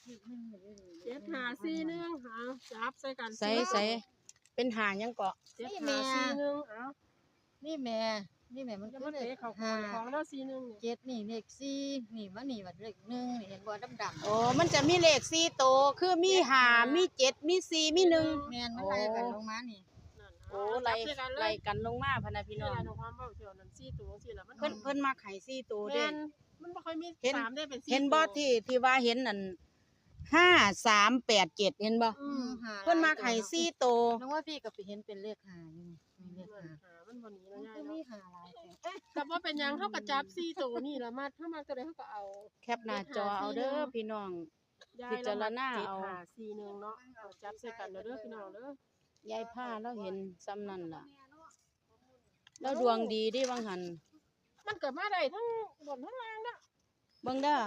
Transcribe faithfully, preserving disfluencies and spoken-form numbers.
เจ็ดห้าสี่หนึ่ง เอาจับใส่กัน ใส่ พี่น้อง ใส่เป็นห้าหยังเกาะ เจ็ดห้าสี่หนึ่ง เอา นี่แม่ นี่แม่มัน จะ คือ มา เล เตะ ข เขา ห้า ของแล้วสี่หนึ่งเนี่ย เจ็ดนี่เลขสี่นี่มานี่บัดเลขหนึ่งนี่เห็นบ่ดำๆ โอ้มันจะมีเลขสี่โตคือมีห้ามีเจ็ดมีสี่มีหนึ่ง แม่นมันไล่กันลงมานี่ นั่น โอ้ เอา ไล่ จับใส่กันเลย ไล่กันลงมาพะนะพี่น้อง นี่แหละน้องความเบาเขียวนั่นสี่ตัวสี่ละมัน เพิ่นเพิ่นมักให้สี่โตเด้ แม่นมันบ่ค่อยมี เห็น สามได้เป็นสี่ เห็นบ่ ตัว ที่ที่ว่าเห็นนั่นห้าสามแปดเจ็ดเห็นบ่ อืม ห้า เพิ่นมักให้สี่โต นึกว่าพี่ก็ไปเห็นเป็นเลขห้าอยู่นี่มีเลขห้า หามันบ่หนี มั แล้ น ว คื ยาย อ เนาะ มีห้าหลายแถว แต่ว่าเป็นหยังเขาก็จับสี่ตัวนี่ละมาถ้ามาตัวใดเขาก็เอา แคปหน้าจอเอาเด้อพี่น้อง ยาย พิจารณาเอา เจ็ดห้าสี่หนึ่งเนาะเอาจับใส่กันเด้อพี่น้องเด้อ ยายผ้าเราเห็นซ้ำนั่นล่ะ เราดวงดีเด้วังหัน มันเกิดมาได้ทั้งบนทั้งล่างนะ เบิ่งเด้อ